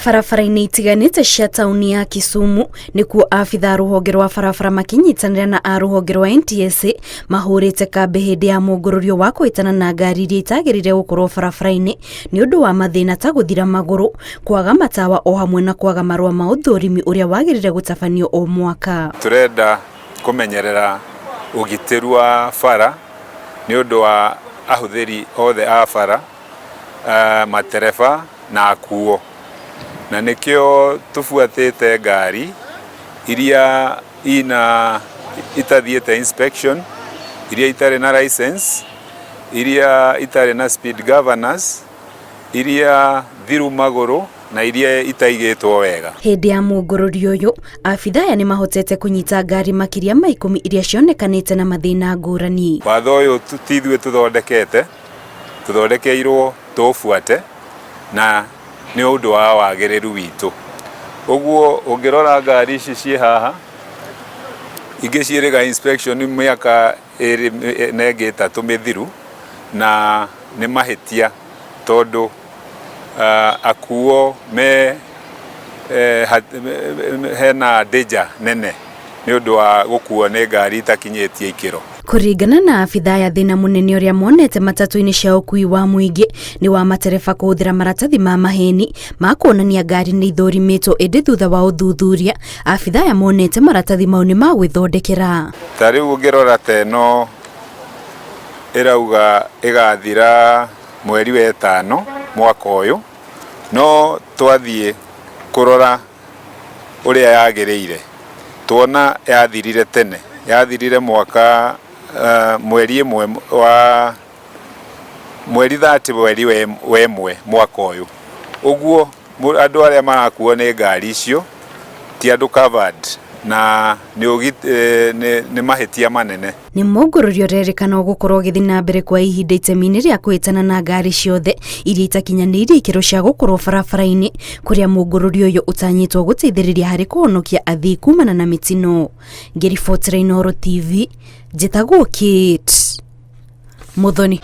Barabara-inĩ itiganĩte cia taũni ya Kisumu nĩkuo abitha a rũhonge rwa barabara makĩnyitanĩra na a rũhonge rwa NTSA mahũrĩte kambĩ hĩndĩ ya mũngũrũrio wa kũhĩtana na ngari iria itagĩrĩire gũkorwo barabara-inĩ nĩ ũndũ wa mathĩna ta gũthira magũrũ, kwaga matawa o hamwe na kwaga marũa ma ũthũrimi ũrĩa wagĩrĩire gũtabanio o mwaka. Tũrenda kũmenyerera ũgitĩru wa bara nĩ ũndũ wa ahũthĩri othe a bara, matereba na akuo. Na nĩkĩo tũbuatĩte ngari iria ina itathiĩte inspection, iria itarĩ na license, iria itarĩ na speed governors, iria thiru magũrũ na iria itaigĩtwo wega. Hĩndĩ ya mũngũrũrio ũyũ, abitha aya nĩmahotete kũnyita ngari makĩria ma ikũmi iria cionekanĩte na mathĩna ngũrani. Watho ũyũ ti ithuĩ tũthondekete, tũthondekeirwo tũũbuate na nĩ ũndũ wa wagĩrĩru witũ. Ũguo ũngĩrora ngari ici ciĩ haha, ingĩ ciĩrĩga inspection mĩaka ĩrĩ na ĩngĩ ĩtatũ mĩthiru, na nĩ mahĩtia tondũ akuo me hena danger nene nĩ ũndũ wa gũkuo nĩ ngari itakinyĩtie ikĩro. Kũringana na abitha aya thĩna mũnene ũrĩa monete matatũ-inĩ cia ũkui wa mũingĩ nĩ wa matereba kũhũthĩra maratathi ma maheni ma kuonania ngari nĩ ithũrimĩtwo ĩndĩ thutha wa ũthuthuria abitha aya monete maratathi mau nĩ ma gwĩthondekera. Ta rĩu ũngĩrora ta ĩno ĩrauga ĩgathira mweri wa ĩtano mwaka ũyũ, no twathiĩ kũrora ũrĩa yagĩrĩire tuona yathirire tene, yathirire mwaka mweri ĩmwe wa mweri 30 mweri wa ĩmwe mwaka ũyũ. Ũguo andũ arĩa marakuo nĩ ngari icio ti andũ covered na nĩ mahĩtia manene. Nĩ mũngũrũrio ũrerĩkana ũgũkorwo ũgĩthiĩ na mbere kwa ihinda itemi-inĩ rĩa kũhĩtana na ngari ciothe iria itakinyanĩirie ikĩro cia gũkorwo barabara-inĩ, kũrĩa mũngũrũrio ũyũ ũtanyĩtwo gũteithĩrĩria harĩ kũhonokia athii kumana na mĩtino. Ngĩribotera Inooro TV, njĩtagwo Kate Muthoni.